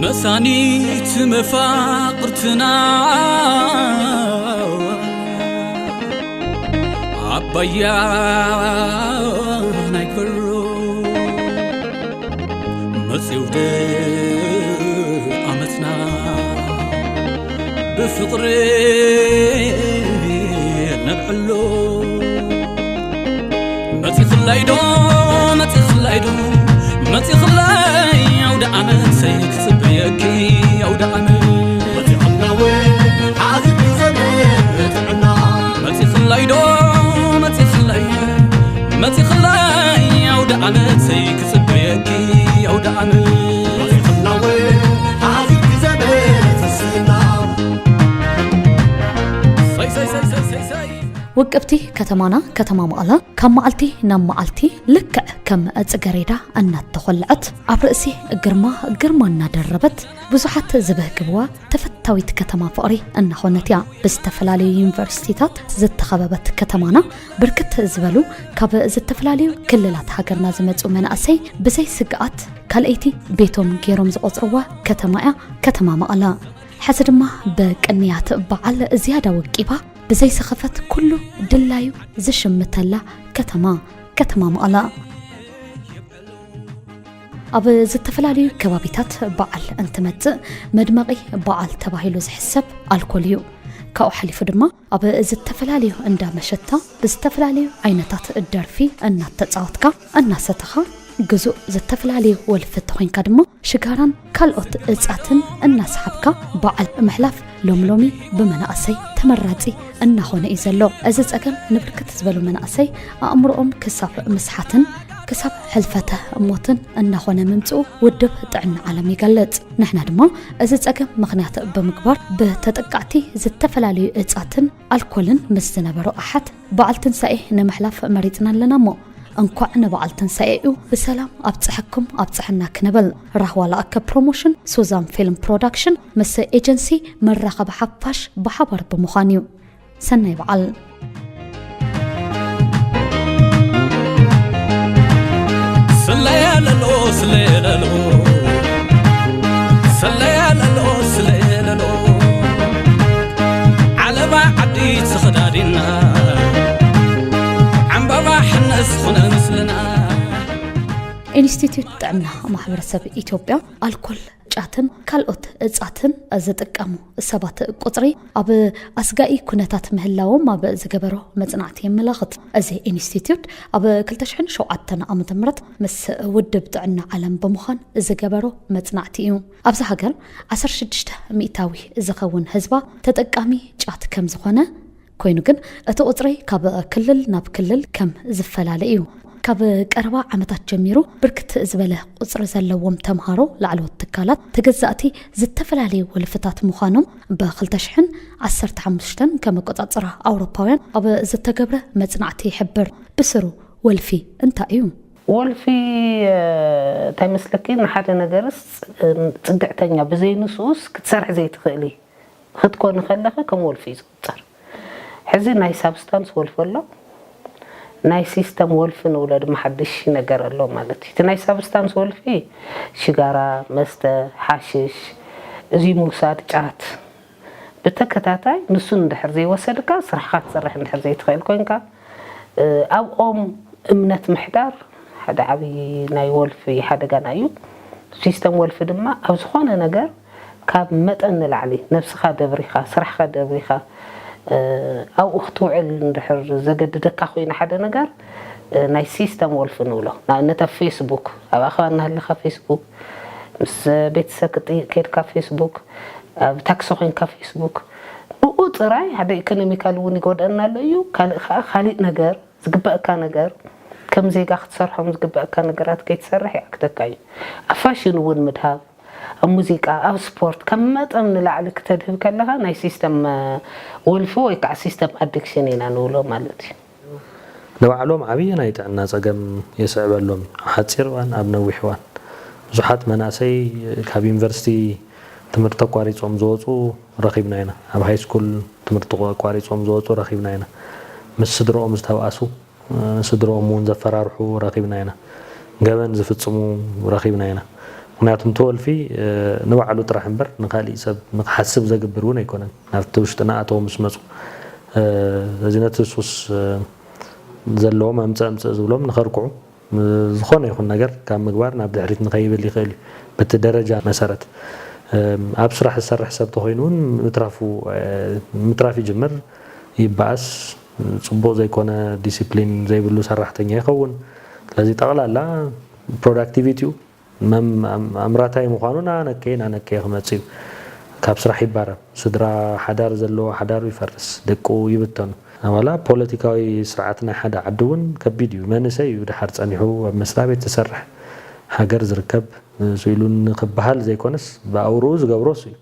መሳኒት መፋቕርትና ኣባያ ናይ ክበሮ መጺው ዓመትና ብፍቕሪ ነብዕሎ። መጺኽላይ ዶ፣ መጺኽላይ ዶ፣ መጺኽላይ ኣውደ ዓመተይ ክጽበየኪ ኣውደ ዓመት። መጺኽላወ ሓዚኪ ዘመን ጥዕና። መጺኽላይ ዶ፣ መጺኽላይ፣ መጺኽላይ ኣውደ ዓመተይ ክጽበየኪ ኣውደ ዓመት። መጺኽላወ ሓዚኪ ዘመን ትስና። ሳይ፣ ሳይ፣ ሳይ፣ ሳይ፣ ሳይ፣ ሳይ። ውቅብቲ ከተማና ከተማ መቐለ ካብ መዓልቲ ናብ መዓልቲ ልክዕ ከም ጽገሬዳ እናተኾልዐት ኣብ ርእሲ ግርማ ግርማ እናደረበት ብዙሓት ዝበህግብዋ ተፈታዊት ከተማ ፍቕሪ እናኾነት እያ። ብዝተፈላለዩ ዩኒቨርሲቲታት ዝተኸበበት ከተማና ብርክት ዝበሉ ካብ ዝተፈላለዩ ክልላት ሃገርና ዝመጹ መናእሰይ ብዘይ ስግኣት ካልኣይቲ ቤቶም ገይሮም ዝቖጽርዋ ከተማ እያ ከተማ መቐለ። ሕዚ ድማ ብቅንያት በዓል ዝያዳ ወቂባ ብዘይሰኸፈት ኩሉ ድላዩ ዝሽምተላ ከተማ፣ ከተማ መቐለ። ኣብ ዝተፈላለዩ ከባቢታት በዓል እንትመጽእ መድመቒ በዓል ተባሂሉ ዝሕሰብ ኣልኮል እዩ። ካብኡ ሓሊፉ ድማ ኣብ ዝተፈላለዩ እንዳ መሸታ ብዝተፈላለዩ ዓይነታት ደርፊ እናተጻወትካ እናሰተኻ ግዙእ ዝተፈላለዩ ወልፊ ተኾይንካ ድማ ሽጋራን ካልኦት እጻትን እናሰሓብካ በዓል ምሕላፍ ሎም ሎሚ ብመናእሰይ ተመራጺ እናኾነ እዩ ዘሎ። እዚ ጸገም ንብርክት ዝበሉ መናእሰይ ኣእምሮኦም ክሳብ ምስሓትን ክሳብ ሕልፈተ ሞትን እናኾነ ምምጽኡ ውድብ ጥዕና ዓለም ይገልጽ። ንሕና ድማ እዚ ጸገም ምኽንያት ብምግባር ብተጠቃዕቲ ዝተፈላለዩ እጻትን ኣልኮልን ምስ ዝነበሩ ኣሓት በዓል ትንሳኤ ንምሕላፍ መሪጽና ኣለና እሞ እንኳዕ ንበዓል ትንሳኤኡ ብሰላም ኣብጽሐኩም ኣብጽሐና ክንብል ራህዋ ለኣከ ፕሮሞሽን ሱዛን ፊልም ፕሮዳክሽን ምስ ኤጀንሲ መራኸቢ ሓፋሽ ብሓባር ብምዃን እዩ። ሰናይ በዓል። ስለየለሎ ስለየለሎ ስለየለሎ ስለየለሎ ዓለባ ዓዲ ተኸዳዲና ዕምባባ ሕነስ ዝኾነ ምስልና። ኢንስቲትዩት ጥዕና ማሕበረሰብ ኢትዮጵያ ኣልኮል፣ ጫትን ካልኦት እጻትን ዝጥቀሙ ሰባት ቁጽሪ ኣብ ኣስጋኢ ኩነታት ምህላዎም ኣብ ዝገበሮ መጽናዕቲ የመላኽት። እዚ ኢንስቲትዩት ኣብ ክልተ ሽሕን ሸውዓተን ዓመተ ምህረት ምስ ውድብ ጥዕና ዓለም ብምዃን ዝገበሮ መጽናዕቲ እዩ። ኣብዚ ሃገር ዓሰርተ ሽዱሽተ ሚእታዊ ዝኸውን ህዝባ ተጠቃሚ ጫት ከም ዝኾነ ኮይኑ ግን እቲ ቁጽሪ ካብ ክልል ናብ ክልል ከም ዝፈላለ እዩ። ካብ ቀረባ ዓመታት ጀሚሩ ብርክት ዝበለ ቁጽሪ ዘለዎም ተምሃሮ ላዕለዎት ትካላት ተገዛእቲ ዝተፈላለዩ ወልፍታት ምዃኖም ብክልተ ሽሕን ዓሰርተ ሓሙሽተን ከም ኣቆጻጽራ ኣውሮፓውያን ኣብ ዝተገብረ መጽናዕቲ ይሕብር። ብስሩ ወልፊ እንታይ እዩ? ወልፊ እንታይ መስለኪ ንሓደ ነገርስ ጽግዕተኛ ብዘይ ንስኡስ ክትሰርሒ ዘይትኽእሊ ክትኮኒ ከለኺ ከም ወልፊ እዩ ዝቁጸር። ሕዚ ናይ ሳብስታንስ ወልፊ ኣሎ፣ ናይ ሲስተም ወልፊ ንብሎ ድማ ሓድሽ ነገር ኣሎ ማለት እዩ። እቲ ናይ ሳብስታንስ ወልፊ ሽጋራ፣ መስተ፣ ሓሽሽ፣ እዚ ምውሳድ ጫት ብተከታታይ ንሱ እንድሕር ዘይወሰድካ ስራሕካ ክትሰርሕ እንድሕር ዘይትኽእል ኮንካ ኣብ ኦም እምነት ምሕዳር ሓደ ዓብዪ ናይ ወልፊ ሓደጋና እዩ። ሲስተም ወልፊ ድማ ኣብ ዝኾነ ነገር ካብ መጠን ንላዕሊ ነብስኻ ደብሪኻ ስራሕኻ ደብሪኻ ኣብኡ ክትውዕል እንድሕር ዘገድደካ ኮይኑ ሓደ ነገር ናይ ሲስተም ወልፊ ንብሎ። ንኣብነት ኣብ ፌስቡክ ኣብ ኣኸባ እናሃለኻ ፌስቡክ ምስ ቤተሰብ ክትጥይቅ ከድካ ፌስቡክ ኣብ ታክሲ ኮይንካ ፌስቡክ ብኡ ጥራይ ሓደ ኢኮኖሚካል እውን ይጎድአና ኣሎ እዩ። ካልእ ከዓ ካሊእ ነገር ዝግበአካ ነገር ከም ዜጋ ክትሰርሖም ዝግበአካ ነገራት ከይትሰርሕ ይኣክተካ እዩ። ኣብ ፋሽን እውን ምድሃብ ኣብ ሙዚቃ ኣብ ስፖርት ካብ መጠን ንላዕሊ ክተድህብ ከለካ ናይ ሲስተም ወልፊ ወይ ከዓ ሲስተም ኣዲክሽን ኢና ንብሎ ማለት እዩ። ንባዕሎም ዓብዪ ናይ ጥዕና ጸገም የስዕበሎም እዩ። ኣብ ሓጺር እዋን ኣብ ነዊሕ እዋን ብዙሓት መናእሰይ ካብ ዩኒቨርሲቲ ትምህርቲ ኣቋሪጾም ዝወጹ ረኺብና ኢና። ኣብ ሃይስኩል ትምህርቲ ኣቋሪጾም ዝወጹ ረኺብና ኢና። ምስ ስድርኦም ዝተብኣሱ ስድርኦም እውን ዘፈራርሑ ረኺብና ኢና። ገበን ዝፍጽሙ ረኺብና ኢና። ምክንያቱም እቲ ወልፊ ንባዕሉ ጥራሕ እምበር ንካሊእ ሰብ ንክሓስብ ዘግብር እውን ኣይኮነን። ናብቲ ውሽጥና ኣተው ምስ መፁ እዚ ነቲ ሱስ ዘለዎም ኣምፅእ ኣምፅእ ዝብሎም ንኸርክዑ ዝኾነ ይኹን ነገር ካብ ምግባር ናብ ድሕሪት ንኸይብል ይኽእል እዩ። በቲ ደረጃ መሰረት ኣብ ስራሕ ዝሰርሕ ሰብ ተኾይኑ እውን ምትራፉ ምትራፍ ይጅምር፣ ይበኣስ፣ ፅቡቕ ዘይኮነ ዲሲፕሊን ዘይብሉ ሰራሕተኛ ይኸውን። ስለዚ ጠቕላላ ፕሮዳክቲቪቲኡ ኣምራታይ ምዃኑ ናነከየ ናነከየ ክመጽእ እዩ። ካብ ስራሕ ይባረር። ስድራ ሓዳር ዘለዎ ሓዳሩ ይፈርስ፣ ደቁ ይብተኑ። ዋላ ፖለቲካዊ ስርዓት ናይ ሓደ ዓዲ እውን ከቢድ እዩ። መንእሰይ እዩ ድሓር ጸኒሑ ኣብ መስሪያ ቤት ዝሰርሕ፣ ሃገር ዝርከብ፣ ንሱ ኢሉ ንክበሃል ዘይኮነስ ብኣውርኡ ዝገብሮ እሱ እዩ።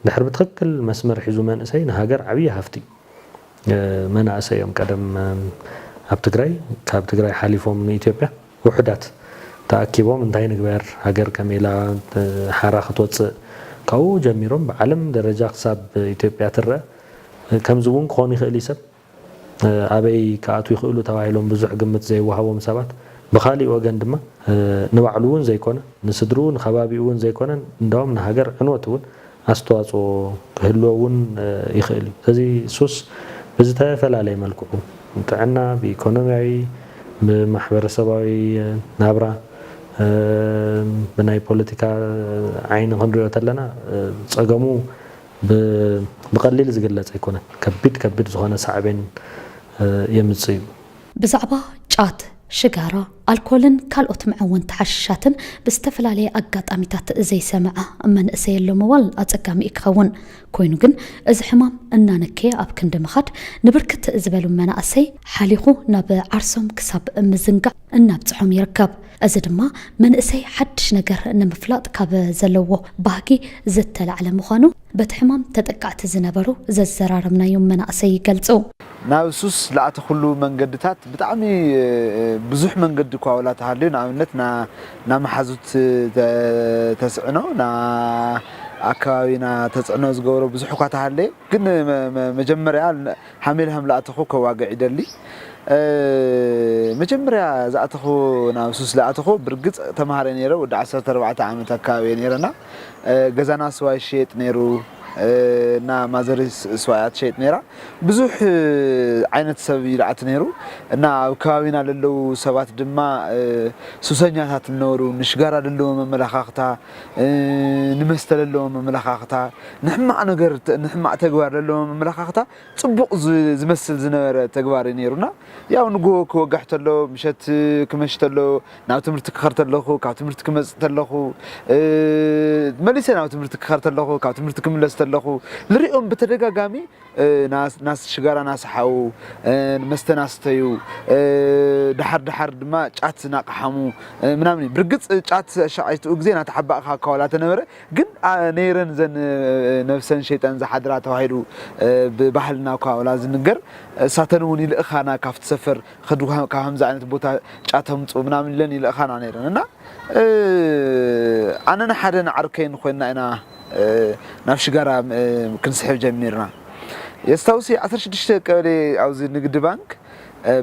ድሕር ብትኽክል መስመር ሒዙ መንእሰይ ንሃገር ዓብዪ ሃፍቲ እዩ። መናእሰይ እዮም ቀደም ኣብ ትግራይ፣ ካብ ትግራይ ሓሊፎም ንኢትዮጵያ ውሑዳት ተኣኪቦም እንታይ ንግበር፣ ሃገር ከመይ ኢላ ሓራ ክትወፅእ፣ ካብኡ ጀሚሮም ብዓለም ደረጃ ክሳብ ኢትዮጵያ ትረአ። ከምዚ እውን ክኾን ይኽእል እዩ ሰብ ኣበይ ክኣትዉ ይኽእሉ ተባሂሎም ብዙሕ ግምት ዘይወሃቦም ሰባት፣ ብኻሊእ ወገን ድማ ንባዕሉ እውን ዘይኮነ ንስድርኡ ንከባቢኡ እውን ዘይኮነ እንዳውም ንሃገር ዕንወት እውን ኣስተዋፅኦ ክህልዎ እውን ይኽእል እዩ። ስለዚ ሱስ ብዝተፈላለየ መልክዑ ጥዕና፣ ብኢኮኖሚያዊ፣ ብማሕበረሰባዊ ናብራ፣ ብናይ ፖለቲካ ዓይኒ ክንሪኦ ተለና ፀገሙ ብቐሊል ዝግለፅ ኣይኮነን። ከቢድ ከቢድ ዝኾነ ሳዕቤን የምፅእ እዩ። ብዛዕባ ጫት፣ ሽጋራ፣ ኣልኮልን ካልኦት መዐወንቲ ሓሽሻትን ብዝተፈላለየ ኣጋጣሚታት ዘይሰምዐ መንእሰይ ኣሎ ምባል ኣጸጋሚ እዩ ክኸውን። ኮይኑ ግን እዚ ሕማም እናነከየ ኣብ ክንዲ ምኻድ ንብርክት ዝበሉ መናእሰይ ሓሊኹ ናብ ዓርሶም ክሳብ ምዝንጋዕ እናብጽሖም ይርከብ። እዚ ድማ መንእሰይ ሓድሽ ነገር ንምፍላጥ ካብ ዘለዎ ባህጊ ዝተላዕለ ምዃኑ በቲ ሕማም ተጠቃዕቲ ዝነበሩ ዘዘራረብናዮም መናእሰይ ይገልጹ። ናብ ሱስ ዝኣተኹሉ መንገድታት ብጣዕሚ ብዙሕ መንገዲ እኳ ዋላ ተሃልዩ፣ ንኣብነት ናብ መሓዙት ተፅዕኖ፣ ናብ ኣከባቢና ተፅዕኖ ዝገበሮ ብዙሕ እኳ ተሃለየ፣ ግን መጀመርያ ሓሜልሃም ዝኣተኹ ከዋግዕ ይደሊ። መጀመርያ ዝኣተኹ፣ ናብ ሱስ ዝኣተኹ ብርግፅ ተምሃረ ነይረ፣ ወዲ ዓሰርተ ኣርባዕተ ዓመት ኣከባቢ እየ ነይረና። ገዛና ስዋ ይሸየጥ ነይሩ እና ማዘር ስዋ እያ ትሸይጥ ነይራ። ብዙሕ ዓይነት ሰብ ይልኣት ነይሩ እና ኣብ ከባቢና ለለዉ ሰባት ድማ ሱሰኛታት ነበሩ። ንሽጋራ ለለዎም ኣመለኻኽታ፣ ንመስተ ለለዎም ኣመለኻኽታ፣ ንሕማቕ ነገር ንሕማቕ ተግባር ለለዎም ኣመለኻኽታ ጽቡቕ ዝመስል ዝነበረ ተግባር እዩ ነይሩና። ያው ንግሆ ክወግሕ ተሎ፣ ምሸት ክመሽ ተሎ፣ ናብ ትምህርቲ ክኸር ተለኹ፣ ካብ ትምህርቲ ክመጽእ ተለኹ፣ መሊሰ ናብ ትምህርቲ ክኸር ተለኹ፣ ካብ ትምህርቲ ክምለስ ተለኹ፣ ንሪኦም ብተደጋጋሚ ናስ ሽጋራ ናስሓው፣ መስተ ናስተዩ፣ ድሓር ድሓር ድማ ጫት ናቕሓሙ ምናምን እዩ። ብርግጽ ጫት ሻዓይትኡ ግዜ ናተሓባእኻ እኳ ዋላ ተነበረ፣ ግን ነይረን ዘን ነብሰን ሸይጠን ዝሓድራ ተባሂሉ ብባህልና እኳ ዋላ ዝንገር፣ እሳተን እውን ይልእኻና ካብቲ ሰፈር፣ ከዱ ካብ ከምዚ ዓይነት ቦታ ጫት ኣምፁ ምናምን ኢለን ይልእኻና ነይረን እና ኣነን ሓደ ንዓርከይን ኮይና ኢና ናብ ሽጋራ ክንስሕብ ጀሚርና። የስታውሲ ዓሰርተ ሽዱሽተ ቀበሌ ኣብዚ ንግዲ ባንክ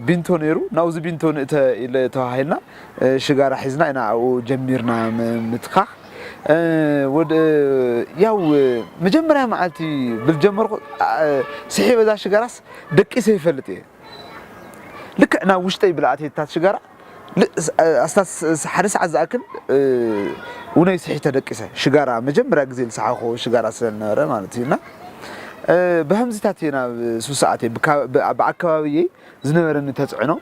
ቢንቶ ነይሩ። ናብዚ ቢንቶ ንእተ ኢለ ተባሂልና ሽጋራ ሒዝና ኢና ኣብኡ ጀሚርና ምትኻኽ። ወደ ያው መጀመርያ መዓልቲ ብልጀመርኩ ስሒበ እዛ ሽጋራስ ደቂሰ ይፈልጥ እየ። ልክዕ ናብ ውሽጠይ ብልኣተየታት ሽጋራ ኣስታት ሓደ ሰዓት ዝኣክል ውነይ ስሒተ ደቂሰ። ሽጋራ መጀመርያ ግዜ ዝሰሓኹ ሽጋራ ስለዝነበረ ማለት እዩ እና ብከምዚታት እየ ናብ ሱስ ኣትየ። ብኣከባቢየይ ዝነበረኒ ተፅዕኖ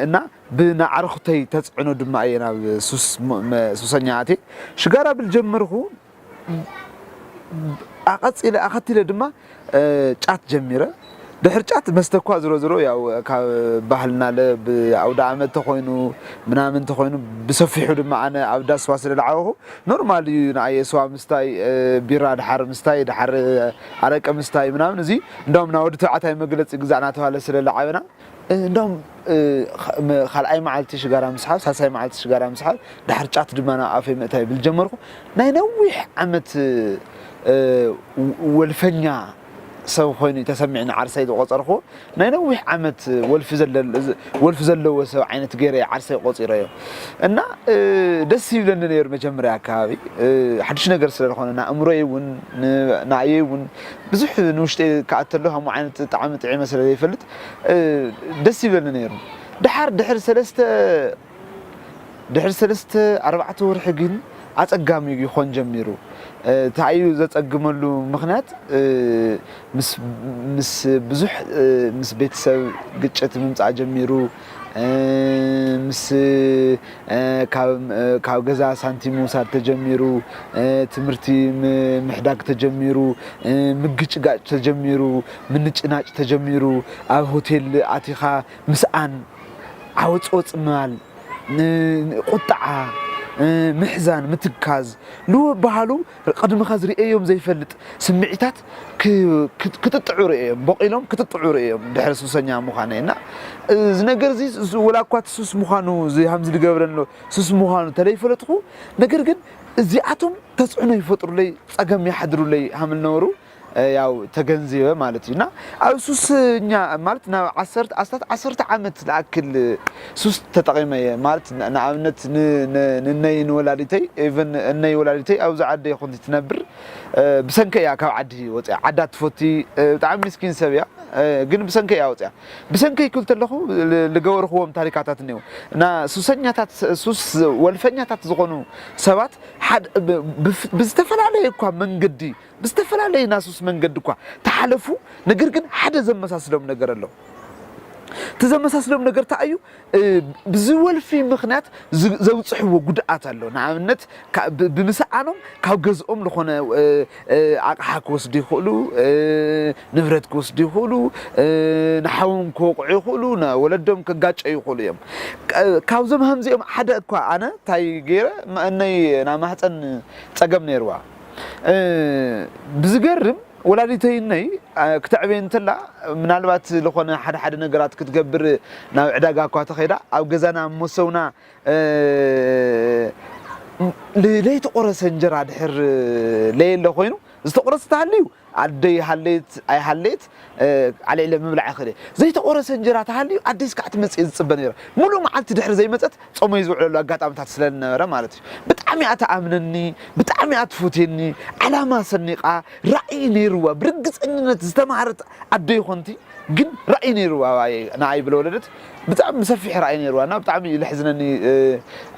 እና ብናዕርኽተይ ተፅዕኖ ድማ እየ ናብ ሱሰኛ ኣትየ። ሽጋራ ብልጀመርኩ ኣቐፂለ ኣኸቲለ ድማ ጫት ጀሚረ። ድሕሪ ጫት መስተ እኳ ዝሮ ዝሮ ያው ካብ ባህልና ለ ብኣውደ ዓመት ተኾይኑ ምናምን ተኾይኑ ብሰፊሑ ድማ ኣነ ኣብ ዳስዋ ስለ ዝዓበኹ ኖርማል እዩ ንኣየ ስዋ ምስታይ፣ ቢራ ድሓር ምስታይ፣ ድሓር ኣረቂ ምስታይ ምናምን። እዚ እንዳውም ናይ ወዲ ተባዕታይ መግለፂ ግዛዕ እናተባሃለ ስለ ዝዓበና እንዳውም ካልኣይ መዓልቲ ሽጋራ ምስሓብ፣ ሳልሳይ መዓልቲ ሽጋራ ምስሓብ፣ ድሓር ጫት ድማ ናብ ኣፈይ ምእታይ ብል ጀመርኩ። ናይ ነዊሕ ዓመት ወልፈኛ ሰብ ኮይኑ ተሰሚዕኒ ዓርሰይ ዝቆጸርኩ ናይ ነዊሕ ዓመት ወልፊ ዘለ-፣ ወልፊ ዘለዎ ሰብ ዓይነት ገይረ ዓርሰይ ቆጺረዮ እና፣ እ፣ ደስ ይብለኒ ነይሩ መጀመርያ ኣካባቢ። እ፣ ሓድሽ ነገር ስለ ዝኾነ ንኣእምሮይ እውን ን-፣ ንኣየይ እውን ብዙሕ ንውሽጢ ክኣተሉ ከምኡ ዓይነት ጣዕሚ ጥዒመ ስለ ዘይፈልጥ፣ እ፣ ደስ ይብለኒ ነይሩ። ደሓር ድሕሪ ሰለስተ ድሕሪ ሰለስተ ኣርባዕተ ወርሒ ግን ኣጸጋሚ ይኾን ጀሚሩ። እ፣ እንታይ እዩ ዘጸግመሉ ምኽንያት? እ፣ ምስ፣ ምስ ብዙሕ፣ እ፣ ምስ ቤተሰብ ግጭት ምምጻእ ጀሚሩ፣ እ፣ ምስ፣ እ፣ ካብ፣ እ፣ ካብ ገዛ ሳንቲም ምውሳድ ተጀሚሩ፣ እ፣ ትምህርቲ ም-፣ ምሕዳግ ተጀሚሩ፣ እ፣ ምግጭጋጭ ተጀሚሩ፣ ምንጭናጭ ተጀሚሩ፣ ኣብ ሆቴል ኣቲኻ ምስኣን፣ ዓወጽወጽ ምባል፣ ን-፣ ቁጥዓ፣ እ፣ ምሕዛን፣ ምትካዝ፣ ንወበሃሉ ቅድምኻ ዝርእዮም ዘይፈልጥ ስምዒታት ክ-፣ ክ-፣ ክትጥዑ ርእዮም፣ ቦቒሎም ክትጥዑ ርእዮም፣ ድሕሪ ሱሰኛ ምዃነይ እና፣ እዚ ነገር እዚ ስ-፣ ወላ እኳ እቲ ሱስ ምዃኑ፣ እዚ ሃምዚ ዝገብረን ኣሎ፣ ሱስ ምዃኑ ተለይፈለጥኩ፣ ነገር ግን እዚኣቶም ተጽዕኖ ይፈጥሩለይ፣ ጸገም ይሓድሩለይ ሃም ዝነበሩ፣ እ፣ ያው ተገንዚበ ማለት እዩ። እና ኣብ ሱስኛ ማለት ናብ ዓሰርተ፣ ኣስታት ዓሰርተ ዓመት ዝኣክል ሱስ ተጠቒመ እየ። ማለት ን-፣ ንኣብነት ን-፣ ን-፣ ንነይ ንወላዲተይ፣ ኢቨን እነይ ወላዲተይ ኣብዚ ዓዲ ይኹን ትነብር፣ እ፣ ብሰንከይ እያ ካብ ዓዲ ወፂኣ። ዓዳ ትፈቲ፣ እ፣ ብጣዕሚ ምስኪን ሰብ እያ፣ እ፣ ግን ብሰንከይ እያ ወፂኣ። ብሰንከይ ክብል ተለኹ ል-፣ ልገበርኽዎም ታሪካታት እኒው። እና ሱሰኛታት፣ ሱስ ወልፈኛታት ዝኾኑ ሰባት ሓደ ብ-፣ ብፍ-፣ ብዝተፈላለየ እኳ መንገዲ ብዝተፈላለየ ናይ ሱስ መንገዲ እኳ ተሓለፉ፣ ነገር ግን ሓደ ዘመሳስሎም ነገር ኣሎ። እቲ ዘመሳስሎም ነገር እንታይ እዩ? እ፣ ብዚ ወልፊ ምኽንያት ዝ-፣ ዘብፅሕዎ ጉድኣት ኣሎ። ንኣብነት፣ ካ-፣ ብ-፣ ብምስኣኖም ካብ ገዝኦም ዝኾነ፣ እ፣ እ፣ ኣቕሓ ክወስዱ ይኽእሉ፣ እ፣ ንብረት ክወስዱ ይኽእሉ፣ እ፣ ንሓዎም ክወቕዑ ይኽእሉ፣ ንወለዶም ከጋጨዩ ይኽእሉ እዮም። ካ-፣ ካብዞም ሃምዚኦም ሓደ እኳ ኣነ እንታይ ገይረ፣ ማ-፣ እነይ ናብ ማህፀን ፀገም ነይርዋ። እ፣ ብዝገርም ወላዲተይነይ፣ እ፣ ክተዕበየ እንተላ ምናልባት ዝኾነ ሓደ ሓደ ነገራት ክትገብር ናብ ዕዳጋ እኳ ተኸይዳ ኣብ ገዛና ኣብ መሰውና፣ እ፣ ል-፣ ለይተቆረሰ እንጀራ ድሕር ለየለ ኮይኑ ዝተቆረሰ ተሃልዩ ኣደይ ሃለየት ኣይሃለየት፣ እ፣ ኣልዒለ ምብላዕ ይኽእል እየ። ዘይተቆረሰ እንጀራ ተሃልዩ ኣደይ እስካዕ ትመጽእ እየ ዝጽበ ነይረ። ሙሉእ መዓልቲ ድሕሪ ዘይመጸት ጾመይ ዝውዕለሉ ኣጋጣሚታት ስለ ዝነበረ ማለት እዩ። ብጣዕሚ እያ ትኣምነኒ፣ ብጣዕሚ እያ ትፎትየኒ። ዓላማ ሰኒቓ፣ ራእይ ነይርዋ፣ ብርግጸኝነት ዝተማህረት ኣደይ ኾንቲ፣ ግን ራእይ ነይርዋ ኣባየ-፣ ንኣይ ብለወለደት። ብጣዕሚ ሰፊሕ ራእይ ነይርዋ እና ብጣዕሚ እዩ ለሕዝነኒ፣ እ፣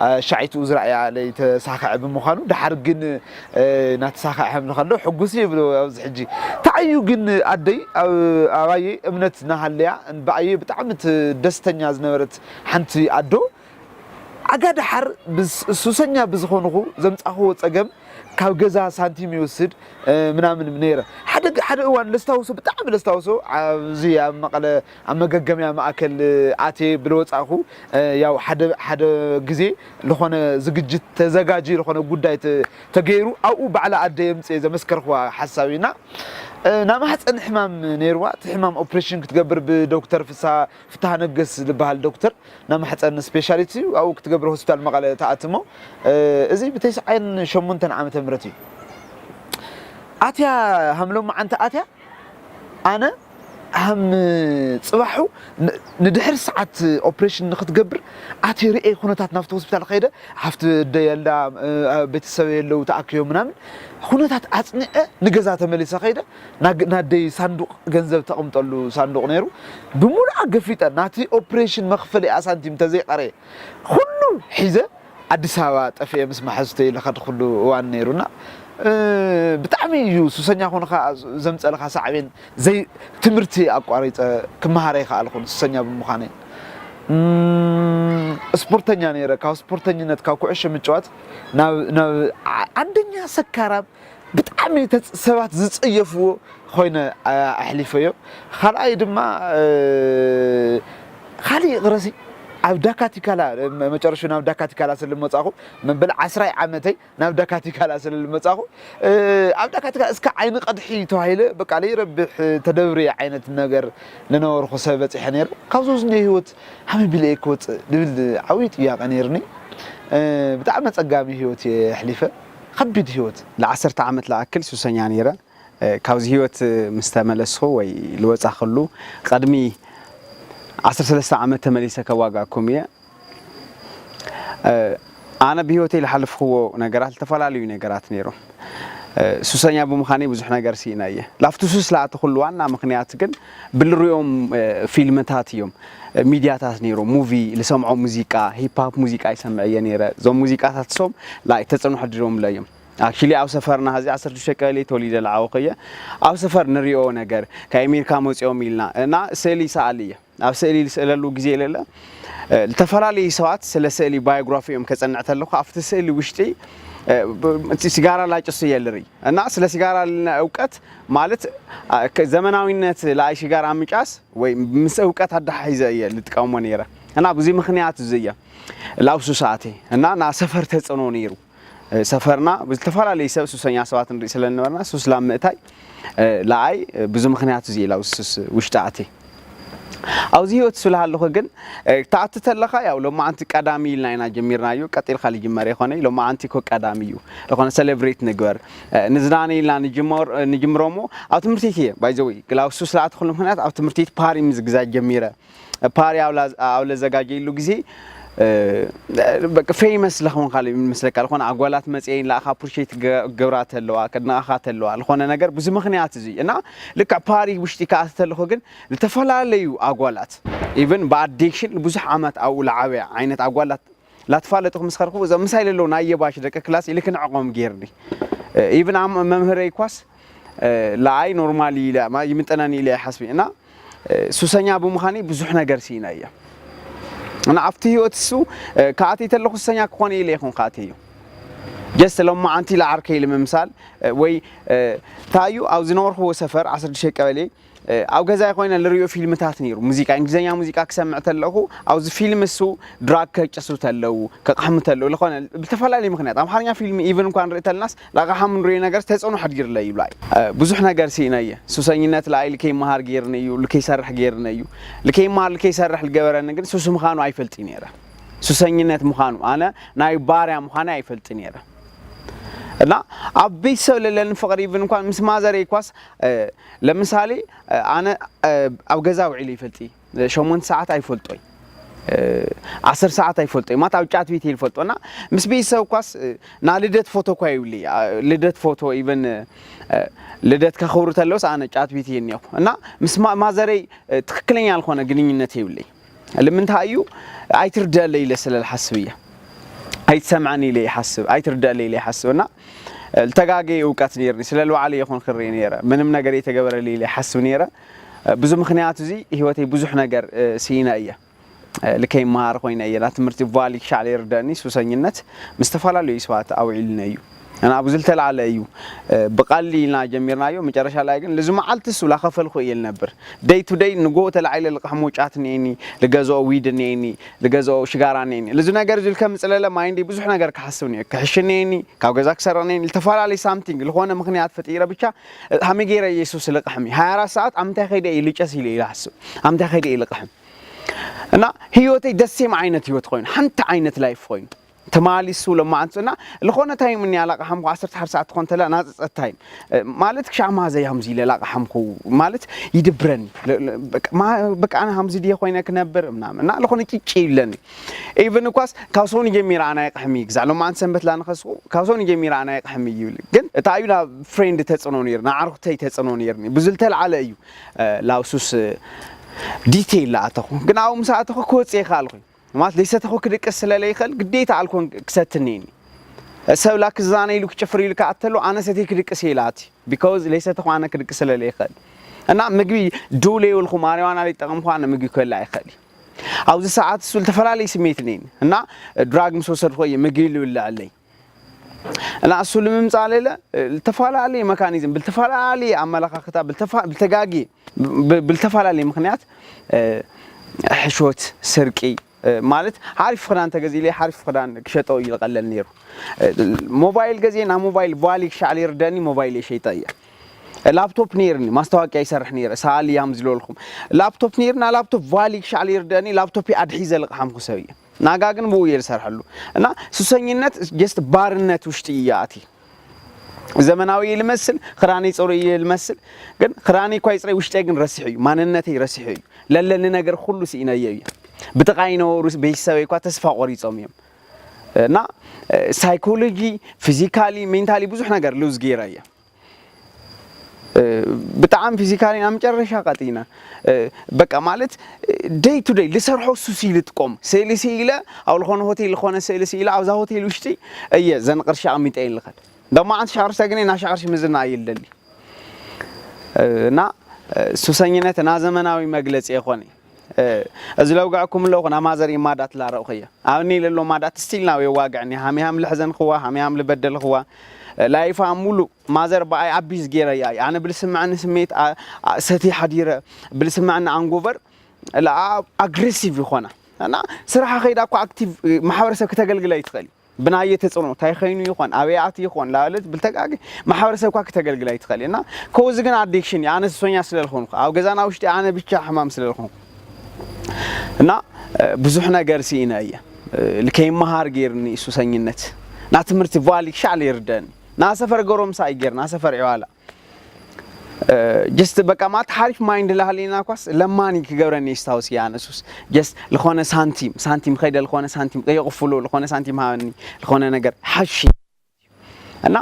አ፣ ሻዒትኡ ዝረኣያ ለይተሳኽዐ ብምዃኑ፣ ደሓር ግን፣ እ፣ እናተሳኽዐ ከም ዝኸሎ ሕጉስ እየ ብሎ ኣብዚ ሕጂ። እንታይ እዩ ግን ኣደይ ኣብ-፣ ኣባየ እምነት እናሃለያ፣ ብኣየ ብጣዕሚ ት-፣ ደስተኛ ዝነበረት ሓንቲ ኣዶ፣ ኣጋ ደሓር ብስ-፣ ሱሰኛ ብዝኾንኹ ዘምጻእኽዎ ጸገም ካብ ገዛ ሳንቲም ይወስድ፣ እ፣ ምናምን ነይረ። ሓደ ግ-፣ ሓደ እዋን ለስታውሶ፣ ብጣዕሚ ለስታውሶ፣ ኣብዚ ኣብ መቐለ ኣብ መገገምያ ማእከል ኣትየ ብለወጻእኹ፣ እ፣ ያው ሓደ፣ ሓደ ግዜ ዝኾነ ዝግጅት ተዘጋጂ ዝኾነ ጉዳይ ተ-፣ ተገይሩ ኣብኡ ባዕላ ኣደ የምጽእ ዘመስከርኽዋ ሓሳብ እዩ እና፣ እ፣ ናይ ማሕፀን ሕማም ነይርዋ። እቲ ሕማም ኦፕሬሽን ክትገብር ብዶክተር ፍስሃ፣ ፍትሃ ነገስ ዝበሃል ዶክተር ናይ ማሕፀን ስፔሻሊቲ እዩ። ኣብኡ ክትገብር ሆስፒታል መቐለ ተኣትሞ። እ፣ እዚ ብተስዓን ሸሞንተን ዓመተ ምህረት እዩ። ኣትያ ሃምሎም መዓንቲ ኣትያ ኣነ ሃም ጽባሑ ን-፣ ንድሕሪ ሰዓት ኦፕሬሽን ንክትገብር ኣትየ ርእየ ኩነታት ናብቲ ሆስፒታል ከይደ፣ ሓፍቲ ደየላ፣ እ፣ ቤተሰብ የለው ተኣክዮ ምናምን ኩነታት ኣጽኒዐ ንገዛ ተመሊሰ ከይደ ናግ-፣ ናደይ ሳንዱቕ ገንዘብ ተቐምጠሉ ሳንዱቕ ነይሩ። ብምሉኣ ገፊጠ ናቲ ኦፕሬሽን መኽፈሊ ኣሳንቲም ተዘይቐረየ ኩሉ ሒዘ ኣዲስ ኣበባ ጠፊኤ ምስ መሓዙተይ ዝኸድኩሉ እዋን ነይሩና። እ፣ ብጣዕሚ እዩ ሱሰኛ ኮንካ ዘምጸልካ ሳዕቤን። ዘይ-፣ ትምህርቲ ኣቋሪጸ ክመሃር ኣይከኣልኩን ሱሰኛ ብምዃነይ። እም፣ ስፖርተኛ ነይረ። ካብ ስፖርተኛነት፣ ካብ ኩዕሾ ምጭዋት ናብ፣ ናብ ዓ-፣ ዓንደኛ ሰካራም፣ ብጣዕሚ ተጽ-፣ ሰባት ዝጽየፍዎ ኮይነ፣ ኣ-፣ ኣሕሊፈዮ። ካልኣይ ድማ፣ እ፣ ካሊእ ቅረሲ ኣብ ዳካቲካላ፣ መ-፣ መጨረሻ ናብ ዳካቲካላ ስለ ዝመጻኹ፣ መበል ዓስራይ ዓመተይ ናብ ዳካቲካላ ስለ ዝመጻኹ፣ እ፣ ኣብ ዳካቲካላ እስከ ዓይኒ ቀድሒ ተባሂለ፣ በቃ ለይረብሕ ተደብሪ ዓይነት ነገር ዝነበርኩ ሰብ በጺሐ ነይረ። ካብዚ ዝኒኦ ህይወት ሃመይ ቢለ እየ ክወጽእ ዝብል ዓብዪ ጥያቄ ነይርኒ። እ፣ ብጣዕሚ ኣጸጋሚ ህይወት እየ ኣሕሊፈ። ከቢድ ህይወት። ለ ዓሰርተ ዓመት ለኣክል ሱሰኛ ነይረ። እ፣ ካብዚ ህይወት ምስ ተመለስኹ ወይ ልወጻ ከሉ፣ ቅድሚ ዓሰርተ ሰለስተ ዓመት ተመሊሰ ከዋጋእኩም እየ። እ፣ ኣነ ብህይወተይ ዝሓለፍክዎ ነገራት፣ ዝተፈላለዩ ነገራት ነይሮም። እ፣ ሱሰኛ ብምዃነይ ብዙሕ ነገር ስኢነ እየ። ላብቲ ሱስ ዝኣተኹሉ ዋና ምኽንያት ግን ብልሪኦም፣ እ፣ ፊልምታት እዮም። እ፣ ሚድያታት ነይሮም፣ ሙቪ፣ ዝሰምዖ ሙዚቃ፣ ሂፕ ሆፕ ሙዚቃ ይሰምዕ እየ ነይረ። እዞም ሙዚቃታት ሶም ላይ ተጽዕኖ ኣሕዲሮምለይ እዮም። ኣክቹሊ ኣብ ሰፈርና፣ እዚ ዓሰርተ ሽዱሽተ ቀበሌ ተወሊደ ዝዓበኹ እየ። ኣብ ሰፈር ንሪኦ ነገር፣ ካብ ኣሜሪካ መፂኦም ኢልና እና ስእሊ ይሰኣል እየ። ኣብ ስእሊ ዝስእለሉ ግዜ የለለ፣ እ፣ ዝተፈላለዩ ሰባት ስለ ስእሊ ባዮግራፊኦም ከጸንዕ ተለኹ፣ ኣብቲ ስእሊ ውሽጢ፣ እ፣ ብ-፣ እቲ ሲጋራ ላጭሱ እየ ልርኢ እና ስለ ሲጋራ ለና እውቀት ማለት፣ አ፣ ከ-፣ ዘመናዊነት ለኣይ ሲጋራ ምጫስ ወይ ምስ እውቀት ኣደሓሒዘ እየ ልጥቀሞ ነይረ እና ብዙ ምኽንያት እዚ እየ ላብ ሱስ ኣትየ እና ና ሰፈር ተጽዕኖ ነይሩ። እ፣ ሰፈርና ብዝተፈላለዩ ሰብ ሱሰኛ ሰባት ንርኢ ስለ ዝነበርና፣ ሱስ ላብ ምእታይ፣ እ፣ ለኣይ፣ እ፣ ብዙ ምኽንያት እዚ ኢላ ሱስ ውሽጢ ኣትየ። ኣብዚ ህይወት ስለ ሃለኹ ግን፣ እ፣ ትኣቱ ተለኻ፣ ያው ሎማዓንቲ ቀዳሚ ኢልና ኢና ጀሚርናዮ፣ ቀጢልካ ልጅመር ይኾነ፣ ሎማዓንቲ እኮ ቀዳሚ እዩ። ዝኾነ ሰሌብሬት ንግበር፣ እ፣ ንዝናነ ኢልና ንጅመር-፣ እ፣ ንጅምሮ እሞ፣ ኣብ ትምህርቲ ቤት እየ፣ ባይ ዘ ወይ፣ ግላብ ሱስ ዝኣተኹሉ ምኽንያት ኣብ ትምህርቲ ቤት ፓሪ ምዝግዛይ ጀሚረ። ፓሪ ኣብ ላ-፣ ኣብ ለዘጋጀይሉ ግዜ፣ እ፣ በቃ ፌመስ ለኸውን ካልእ ይመስለካ። ዝኾነ ኣጓላት መጽየን ለኣኻ ኣፕሪሼት ገ-፣ ገብራ ተለዋ፣ ከድንቓኻ ተለዋ፣ ዝኾነ ነገር ብዙ ምኽንያት እዚ። እና ልክዕ ፓሪ ውሽጢ ከኣ ተለኹ ግን፣ ዝተፈላለዩ ኣጓላት፣ ኢቨን ብኣዲክሽን ብዙሕ ዓመት ኣብኡ ለዓበያ ዓይነት ኣጓላት ላትፋለጥኹ ምስ ኸርኹ፣ እዞም ምሳይ ለለዉ ናይ የባሽ ደቂ ክላስ ኢሉ ክንዕቖም ጌርኒ። እ፣ ኢቨን ኣብ መምህረይ ኳስ፣ እ፣ ለኣይ ኖርማል ኢለ፣ ማ-፣ ይምጠናኒ ኢለ ይሓስቢ። እና እ፣ ሱሰኛ ብምዃነይ ብዙሕ ነገር ስኢነ እየ። እና ኣብቲ ህይወት እሱ፣ እ፣ ክኣትይ ተለኹ ሱሰኛ ክኾን ኢለ ይኹን ክኣትየዮ። ጀስት ሎማዓንቲ ለዓርከይ ኢለ ምምሳል፣ እ፣ ወይ፣ እ፣ ታዩ ኣብ ዝነበርክዎ ሰፈር ዓሰርተ ሽዱሽተ ቀበሌ፣ እ፣ ኣብ ገዛይ ኮይነ ልሪኦ ፊልምታት ነይሩ። ሙዚቃ፣ እንግሊዝኛ ሙዚቃ ክሰምዕ ተለኹ፣ ኣብዚ ፊልም እሱ ድራግ ከጭሱ ተለዉ፣ ከቕሕሙ ተለዉ፣ ዝኾነ ብዝተፈላለዩ ምኽንያት፣ ኣምሓርኛ ፊልም ኢቨን እኳ ንርኢ ተለናስ፣ ላቕሓሙ ንሪኦ ነገር ተጽዕኖ ኣሕዲርለይ ይብላ እዩ። እ፣ ብዙሕ ነገር ስኢነ እየ። ሱሰኝነት ለኣይ ልከይመሃር ጌርኒ እዩ፣ ልከይሰርሕ ጌርኒ እዩ። ልከይመሃር፣ ልከይሰርሕ ልገበረኒ ግን ሱስ ምዃኑ ኣይፈልጥ ነይረ። ሱሰኝነት ምዃኑ፣ ኣነ ናይ ባርያ ምዃኑ ኣይፈልጥ ነይረ። እና ኣብ ቤተሰብ ለለኒ ፍቕሪ ኢቭን እንኳን ምስ ማዘረይ ኳስ፣ እ፣ ለምሳሌ፣ እ፣ ኣነ፣ እ፣ ኣብ ገዛ ውዒለ ይፈልጥ እየ። ሸሞንተ ሰዓት ኣይፈልጦይ፣ እ፣ ዓሰርተ ሰዓት ኣይፈልጦይ። ማለት ኣብ ጫት ቤት እየ ዝፈልጦ። እና ምስ ቤተሰብ ኳስ፣ እ፣ ና ልደት ፎቶ እኳ ይብልይ። አ፣ ልደት ፎቶ ኢቨን፣ እ፣ ልደት ከኽብሩ ተለውስ ኣነ ጫት ቤት እየ እኒኹ። እና ምስ ማ-፣ ማዘረይ፣ እ፣ ትኽክለኛ ዝኾነ ግንኙነት የብለይ። ልምንታይ እዩ? ኣይትርደአለይ ኢለ ስለ ዝሓስብ እየ። ኣይትሰምዐኒ ኢለ ይሓስብ፣ ኣይትርደአለይ ኢለ ይሓስብ። እና፣ እ፣ ልተጋገየ እውቀት ነይርኒ። ስለ ልባዕለይ ይኹን ክርኢ ነይረ። ምንም ነገር የተገበረለይ ኢለ ይሓስብ ነይረ። እ፣ ብዙ ምኽንያት እዚ ህይወተይ ብዙሕ ነገር፣ እ፣ ስኢነ እየ። እ፣ ልከይመሃር ኮይነ እየ። ና ትምህርቲ ቫሊ ክሻዕ ዘይርደአኒ ሱሰኝነት ምስ ዝተፈላለዩ ሰባት ኣውዒልኒ እዩ። እና ኣብዚ ዝተላዕለ እዩ። እ፣ ብቐሊ ኢልና ጀሚርናዮ፣ መጨረሻ ላይ ግን ልዚ መዓልቲ እሱ ላኸፈልኩ እየ ልነብር። ደይ ቱ ደይ ንጎ ተላዒለ ልቕሕሞ ጫት እኒኤኒ፣ ልገዝኦ ዊድ እኒኤኒ፣ ልገዝኦ ሽጋራ እኒኤኒ። ልዚ ነገር እዚ ልከምፅለለ ማይንዲ ብዙሕ ነገር ክሓስብ እኒኦ። ክሕሽ እኒኤኒ፣ ካብ ገዛ ክሰርቕ እኒኤኒ፣ ልተፈላለዩ ሳምቲንግ፣ ልኾነ ምኽንያት ፈጢረ ብቻ፣ እ፣ ሃመይ ገይረ ኢየሱስ ልቕሕም እዩ። ሃያ ኣራት ሰዓት ኣብ ምንታይ ከይደ እዩ ልጨስ ኢለ ኢለ ሓስብ። ኣብ ምንታይ ከይደ እዩ ልቕሕም። እና ህይወተይ ደሴም ዓይነት ህይወት ኮይኑ፣ ሓንቲ ዓይነት ላይፍ ኮይኑ። ትማሊ እሱ ለማዓንቱ እና ልኾነ ታይም እኒኣ ላቕሓምኩ ዓሰርተ ሓደ ሰዓት ትኾን ተላ ናፀፀት ታይም። እ፣ ማለት ክሻዕ ማዘይ ሃምዚ ኢለ ላቕሓምኩ ማለት ይድብረኒ። ለ-፣ ለ-፣ በቃ ማ-፣ በቃ ኣነ ሃምዚ ድየ ኮይነ ክነብር ምናምን። እና ልኾነ ጭጭ ይብለኒ። ኢቭን እኳስ ካብ ሶኒ ጀሚረ ኣነ ኣይቕሕም እዩ። ግዛዕ ሎማዓንቲ ሰንበት ላንኸስኹ ካብ ሶኒ ጀሚረ ኣነ ኣይቕሕም እዩ ይብል። ግን እታ እዩ ናብ ፍሬንድ ተጽዕኖ ነይሩ፣ ንዓርኩተይ ተጽዕኖ ነይርኒ። ብዙ ዝተልዓለ እዩ። እ፣ ላብ ሱስ፣ እ፣ ዲቴይል ለኣተኹ። ግን ኣብኡ ምስ ኣተኹ ክወጽእ ይኽኣልኩ። ማለት ለይሰተኹ ክድቅስ ስለ ለይኽእል ግዴታ ኣልኮን ክሰትኒ እኒ። ሰብ ላ ክዛነ ኢሉ ክጭፍር ኢሉ ክኣተሉ ኣነ ሰተይ ክድቅስ እየ ኢለ ኣትዩ። ቢኮዝ ለይሰተኹ ኣነ ክድቅስ ስለ ለይኽእል። እና ምግቢ ዱል የብልኩ ማሪዋና ለይጠቐምኩ ኣነ ምግቢ ክበልዕ ኣይኽእል እዩ። ኣብዚ ሰዓት እሱ ዝተፈላለዩ ስሜት እኒኒ። እና ድራግ ምስ ወሰድኩ እየ ምግቢ ልብልዐለይ። እና እሱ ልምምፃእ ለለ፣ ልተፈላለየ መካኒዝም፣ ብልተፈላለየ ኣመለኻኽታ፣ ብልተፋ-፣ ብልተጋግየ፣ ብ-፣ ብልተፈላለየ ምኽንያት፣ እ፣ ሕሾት፣ ስርቂ፣ እ፣ ማለት ሓሪፍ ክዳን ተገዚእለይ፣ ሓሪፍ ክዳን ክሸጦ እዩ ዝቐለል ነይሩ። እ፣ ሞባይል ገዚኤ፣ ናብ ሞባይል ቫሊ ክሻዕ ዘይርደኒ ሞባይል የሸይጠ እየ። ላፕቶፕ ነይርኒ፣ ማስታወቂያ ይሰርሕ ነይረ፣ ሰኣሊ ያም ዝለልኩም። ላፕቶፕ ነይርና፣ ላፕቶፕ ቫሊ ክሻዕ ዘይርደኒ፣ ላፕቶፕ ኣድሒ ዘልቕሓምኩ ሰብ እየ። ናጋ ግን ብኡ እየ ዝሰርሐሉ። እና ሱሰኝነት ጀስት ባርነት ውሽጢ እየ ኣትየ። ዘመናዊ እዩ ልመስል፣ ክራነይ ጽሩይ እዩ ልመስል፣ ግን ክራነይ እኳ ይጽረይ፣ ውሽጠይ ግን ረሲሑ እዩ፣ ማንነተይ ረሲሑ እዩ። ለለኒ ነገር ኩሉ ስኢነዮ እየ። ብጥቓይ ነበሩ ቤተሰበይ እኳ ተስፋ ቆሪጾም እዮም። እና ሳይኮሎጂ፣ ፊዚካሊ፣ ሜንታሊ ብዙሕ ነገር ሉዝ ገይረ እየ። ብጣዕሚ ፊዚካሊ ናብ መጨረሻ ቀጢነ። በቃ ማለት ደይ ቱ ደይ ልሰርሖ ሱስ ይልጥቆም ስእሊ ስኢለ ኣብ ዝኾነ ሆቴል ዝኾነ ስእሊ ስኢለ ኣብዛ ሆቴል ውሽጢ እየ ዘን ቅርሺ ኣሚጠ ይልኸድ ደሞ ዓንቲ ሻቅርሽተ ግን ናሻ ቅርሺ ምዝና ኣይልደሊ እና ሱሰኝነት እና ዘመናዊ መግለጺ የኾነ። እዚ ለውጋዕኩም ኣለኹ ናብ ማዘር ማዳ ትላረቕኽያ ኣብኒ ለሎ ማዳ ትስቲል ናብ የዋግዕኒ ሃሚሃም ልሕዘንኽዋ ሃሚሃም ልበደልኽዋ ላይፋ ሙሉ ማዘር ብኣይ ኣቢዝ ገይረ እያ ኣነ ብልስምዐኒ ስሜት ሰቲ ሓዲረ ብልስምዐኒ ኣንጎቨር ኣግሬሲቭ ይኾና እና ስራሓ ከይዳ እኳ ኣክቲቭ ማሕበረሰብ ክተገልግል ኣይትኽእል ብናየ ተጽዕኖ እንታይ ኸይኑ ይኾን ኣበይ ኣት ይኾን ላለት ብልተጋጊ ማሕበረሰብ እኳ ክተገልግል ኣይትኽእል እና ከውዚ ግን ኣዲክሽን ኣነ ሱሰኛ ስለ ዝኾንኩ ኣብ ገዛና ውሽጢ ኣነ ብቻ ሕማም ስለ ዝኾንኩ እና ብዙሕ ነገር ስኢነ እየ ልከይመሃር ገይርኒ ሱሰኝነት ና ትምህርቲ ቫሊክ ሻዕለ ይርደኒ ና ሰፈር ገሮምሳ ይገር ና ሰፈር ዕዋላ ጀስት በቃ ማለት ሓሪፍ ማይንድ ላሃለና ኳስ ለማኒ ክገብረኒ ይስታውስ እያ ኣነሱስ ጀስት ዝኾነ ሳንቲም ሳንቲም ከይደ ዝኾነ ሳንቲም የቕፍሉ ዝኾነ ሳንቲም ሃበኒ ዝኾነ ነገር ሓሺ እና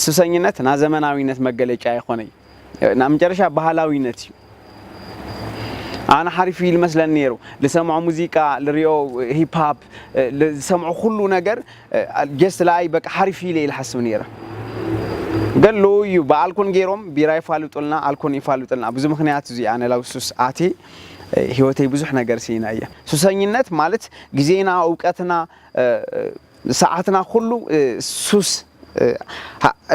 ሱሰኝነት ና ዘመናዊነት መገለጫ ይኾነ እዩ ናብ መጨረሻ ባህላዊነት እዩ ኣነ ሓሪፍ እዩ ልመስለኒ ነይሩ ልሰምዖ ሙዚቃ ልሪኦ ሂፕሃፕ ዝሰምዖ ኩሉ ነገር ጀስት ለኣይ በቃ ሓሪፍ ኢለ ኢለ ሓስብ ነይረ ገሉ እዩ ብኣልኮን ገይሮም ቢራ ይፋልጡልና ኣልኮን ይፋልጡልና ብዙ ምክንያት እዚ ኣነ ላብ ሱስ ኣቴ ህይወተይ ብዙሕ ነገር ስኢና እየ ሱሰኝነት ማለት ግዜና እውቀትና ሰዓትና ኩሉ ሱስ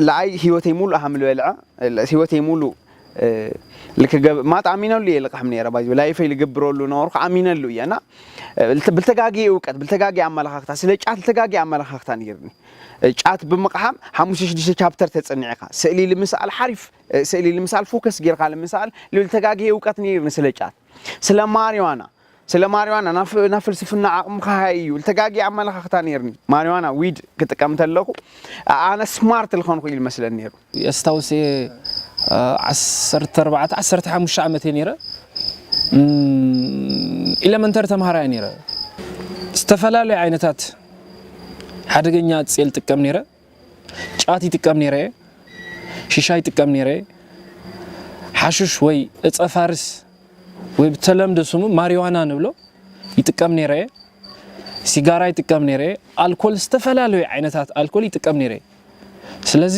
ለኣይ ህይወተይ ሙሉ ሃም ልበልዐ ህይወተይ ሙሉ ልክገብ ማት ኣሚነሉ እየ ልቃሕም ነረ ባዚ ላይፈይ ልግብረሉ ነበርኩ ኣሚነሉ እየ እና ብልተጋጊ እውቀት ብልተጋጊ ኣመለኻኽታ ስለ ጫት ልተጋጊ ኣመለኻኽታ ነርኒ ጫት ብምቕሓም ሓሙሽተ ሽዱሽተ ቻፕተር ተጸኒዕካ ስእሊ ልምስኣል ሓሪፍ ስእሊ ልምስኣል ፎከስ ጌርካ ልምስኣል ልብልተጋጊ እውቀት ነርኒ ስለ ጫት ስለ ማሪዋና ስለ ማሪዋና ናብ ፍልስፍና ዓቕምኻ ሃይ እዩ ልተጋጊ ኣመለኻኽታ ነርኒ ማሪዋና ዊድ ክጥቀም ተለኹ ኣነ ስማርት ልኾንኩ ኢሉ መስለኒ ነሩ የስታውስ ዓሰርተ ኣርባዕተ ዓሰርተ ሓሙሽተ ዓመት እየ ነረ ኢለመንተሪ ተምሃራይ ነረ ዝተፈላለዩ ዓይነታት ሓደገኛ ጽል ጥቀም ነረ ጫት ይጥቀም ነረ ሽሻ ይጥቀም ነረ ሓሹሽ ወይ እፀ ፋርስ ወይ ብተለምዶ ስሙ ማሪዋና ንብሎ ይጥቀም ነረ እየ። ሲጋራ ይጥቀም ነረ እየ። ኣልኮል ዝተፈላለዩ ዓይነታት ኣልኮል ይጥቀም ነረ እየ። ስለዚ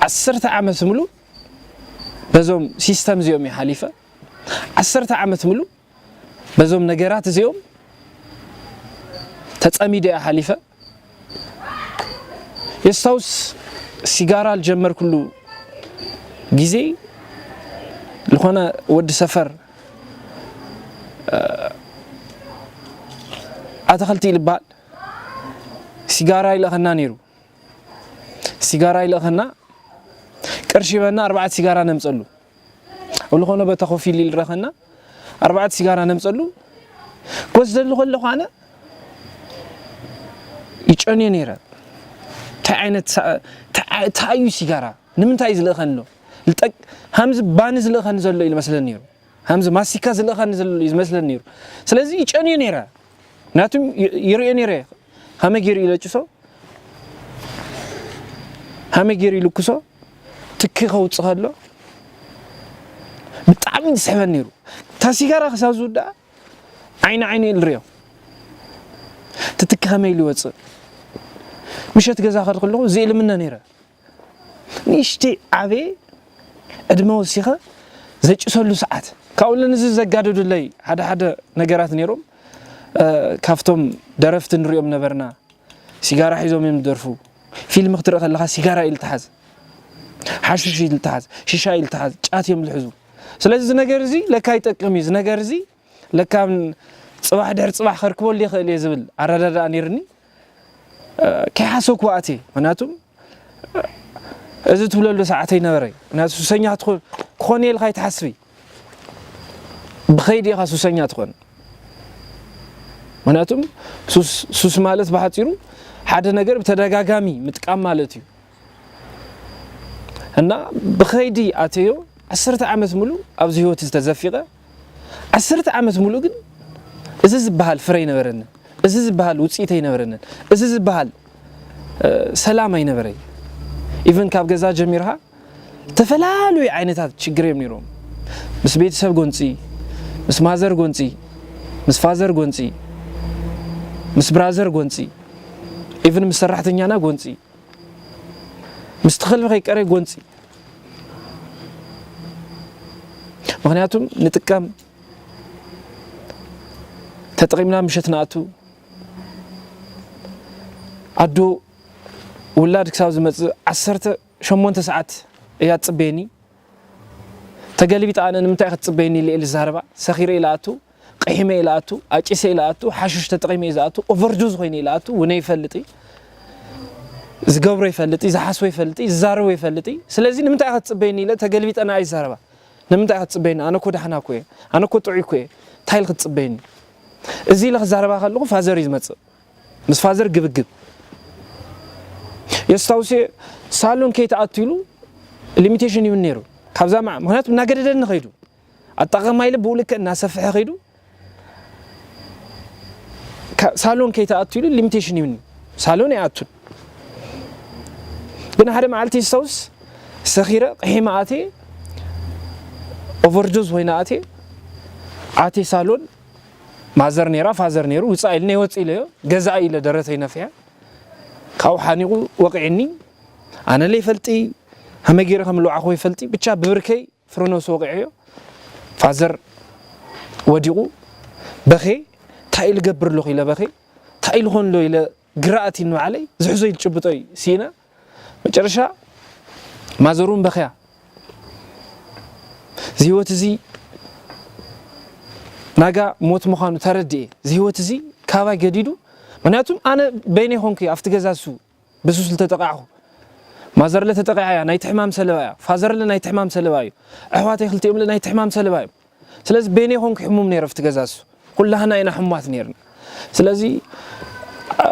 ዓሰርተ ዓመት ሙሉ በዞም ሲስተም እዚኦም እየ ሓሊፈ። ዓሰርተ ዓመት ሙሉ በዞም ነገራት እዚኦም ተፀሚደ እየ ሓሊፈ። የስታውስ ሲጋራ ልጀመርኩሉ ግዜ ዝኾነ ወዲ ሰፈር ኣተኸልቲ ልበሃል ሲጋራ ይልእኸና ነይሩ። ሲጋራ ይልእኸና ቅርሺ በና ኣርባዕተ ሲጋራ ነምፀሉ። ኣብ ዝኾነ ቦታ ኮፍ ኢሉ ይልረኸና ኣርባዕተ ሲጋራ ነምፀሉ ክወስደሉ ከለኹ ኣነ ይጨንዮ ነይረ። እንታይ ዓይነት እንታይ እዩ ሲጋራ ንምንታይ እዩ ዝልእኸኒ ኣሎ ሃምዚ ባኒ ዝልእኸኒ ዘሎ እዩ ዝመስለኒ ነይሩ። ሃምዚ ማስቲካ ዝልእኸኒ ዘሎ እዩ ዝመስለኒ ነይሩ። ስለዚ ይጨንዮ ነይረ። ናቱም ይርእዮ ነይረ ከመይ ገይሩ ይለጭሶ ሃመይ ገይሩ ይልኩሶ ትኪ ከውፅእ ከሎ ብጣዕሚ ዝስሕበኒ ነይሩ። እታ ሲጋራ ክሳብ ዝውድኣ ዓይኒ ዓይኒ ኢሉ ሪኦ ትትኪ ከመይ ኢሉ ይወፅእ። ምሸት ገዛ ከድ ከለኹ ዝእልምነ ነይረ። ንእሽተይ ዓበየ ዕድመ ወሲኸ ዘጭሰሉ ሰዓት ካብኡ ንዚ ዘጋደዱለይ ሓደ ሓደ ነገራት ነይሮም። ካብቶም ደረፍቲ ንሪኦም ነበርና። ሲጋራ ሒዞም እዮም ዝደርፉ። ፊልም ክትርኢ ከለኻ ሲጋራ ኢሉ ተሓዝ፣ ሓሽሽ ኢሉ ተሓዝ፣ ሽሻ ኢሉ ተሓዝ፣ ጫት እዮም ዝሕዙ። ስለዚ እዚ ነገር እዚ ለካ ይጠቅም እዩ። እዚ ነገር እዚ ለካ ፅባሕ ድሕሪ ፅባሕ ከርክበሉ ይኽእል እየ ዝብል ኣረዳድኣ ነይርኒ። ከይሓሰብኩ ኣትየ። ምክንያቱ እዚ ትብለሉ ሰዓት ኣይነበረ። ምክንያቱ ሱሰኛ ክትኮን ክኾን እየ ኢልካ ኣይትሓስቢ። ብኸይዲ ኢኻ ሱሰኛ ትኾን። ምክንያቱም ሱስ ማለት ብሓፂሩ ሓደ ነገር ብተደጋጋሚ ምጥቃም ማለት እዩ። እና ብኸይዲ ኣተዮ ዓሰርተ ዓመት ሙሉ ኣብዚ ህይወት ዝተዘፊቐ፣ ዓሰርተ ዓመት ሙሉ ግን እዚ ዝበሃል ፍረ ኣይነበረንን፣ እዚ ዝበሃል ውፅኢት ኣይነበረንን፣ እዚ ዝበሃል ሰላም ኣይነበረይ። ኢቨን ካብ ገዛ ጀሚርካ ዝተፈላለዩ ዓይነታት ችግር እዮም ነይሮም። ምስ ቤተሰብ ጎንፂ፣ ምስ ማዘር ጎንፂ፣ ምስ ፋዘር ጎንፂ፣ ምስ ብራዘር ጎንፂ፣ ኢቨን ምስ ሰራሕተኛና ጎንፂ፣ ምስ ትኸልቢ ከይቀረ ጎንፂ። ምክንያቱም ንጥቀም፣ ተጠቂምና ምሸት ንኣቱ፣ ኣዶ ውላድ ክሳብ ዝመፅእ ዓሰርተ ሸሞንተ ሰዓት እያ ትፅበየኒ። ተገልቢጣ ኣነ ንምንታይ ክትፅበየኒ ኢለ እየ ዝዛረባ። ሰኺረ ኢለ ኣቱ፣ ቅሒመ ኢለ ኣቱ፣ ኣጭሰ ኢለ ኣቱ፣ ሓሽሽ ተጠቂመ እየ ዝኣቱ፣ ኦቨርዶዝ ኮይነ ኢለ ኣቱ፣ ውነ ይፈልጥ እዩ፣ ዝገብሮ ይፈልጥ እዩ፣ ዝሓስቦ ይፈልጥ እዩ፣ ዝዛረቦ ይፈልጥ እዩ። ስለዚ ንምንታይ ክትፅበየኒ ኢለ ተገልቢጠ ንኣ ይዛረባ። ንምንታይ ክትፅበየኒ? ኣነ እኮ ዳሕና እኮ እየ፣ ኣነ እኮ ጥዑይ እኮ እየ፣ እንታይ ኢለ ክትፅበየኒ? እዚ ኢለ ክዛረባ ከለኹ ፋዘር እዩ ዝመፅእ። ምስ ፋዘር ግብግብ የስታውሴ። ሳሎን ከይትኣቱ ኢሉ ሊሚቴሽን ይብን ነይሩ። ካብዛ መዓ ምክንያቱ እናገደደኒ ከይዱ፣ ኣጠቃቅማ ኢለ ብኡ ልክዕ እናሰፍሐ ከይዱ፣ ካ- ሳሎን ከይትኣቱ ኢሉ ሊሚቴሽን ይብኒ። ሳሎን ኣይኣቱን። ግን ሓደ መዓልቲ የስታውስ፣ ሰኺረ ቅሒመ ኣቴ፣ ኦቨርዶዝ ኮይነ ኣቴ፣ ኣቴ ሳሎን፣ ማዘር ነይራ፣ ፋዘር ነይሩ፣ ውፃእ ኢሉ ናይ ወፅእ ኢለዮ፣ ገዛእ ኢለ ደረተይ ነፍያ፣ ካብኡ ሓኒቑ ወቂዕኒ። ኣነ ለይ ፈልጢ፣ ሃመይ ገይረ ከም ልዋዕኹ ይፈልጢ፣ ብቻ ብብርከይ ፍረኖስ ወቂዐዮ። ፋዘር ወዲቑ፣ በኸ፣ እንታይ ኢሉ ገብር ኣለኹ ኢለ በኸ፣ እንታይ ኢሉ ኾን ኣሎ ኢለ ግራ ኣትይኒ ባዕለይ፣ ዝሕዞ ኢሉ ጭብጦይ ስኢነ። መጨረሻ ማዘር እውን በኸያ። እዚ ህይወት እዚ ናጋ ሞት ምዃኑ ተረድኤ። እዚ ህይወት እዚ ካባይ ገዲዱ፣ ምክንያቱም ኣነ በይነይ ኾንኩ ኣብቲ ገዛ እሱ ብሱስ ዝተጠቃዕኹ። ማዘር ለ ተጠቂዓ እያ፣ ናይቲ ሕማም ሰለባ እያ። ፋዘር ለ ናይቲ ሕማም ሰለባ እዩ። ኣሕዋተይ ክልቲኦም ለ ናይቲ ሕማም ሰለባ እዮም። ስለዚ በይነይ ኾንኩ ሕሙም ነይረ ኣብቲ ገዛ እሱ። ኩላህና ኢና ሕሙማት ነይርና። ስለዚ አ፣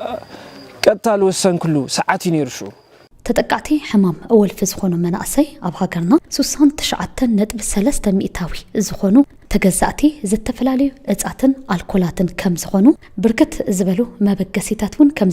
ቀጥታ ዝወሰንክሉ ሰዓት እዩ ነይሩ ሽዑ። ተጠቃዕቲ ሕማም ወልፊ ዝኾኑ መናእሰይ ኣብ ሃገርና ስሳን ትሽዓተን ነጥቢ ሰለስተ ሚእታዊ ዝኾኑ ተገዛእቲ ዝተፈላለዩ እጻትን ኣልኮላትን ከም ዝኾኑ ብርክት ዝበሉ መበገሲታት እውን ከም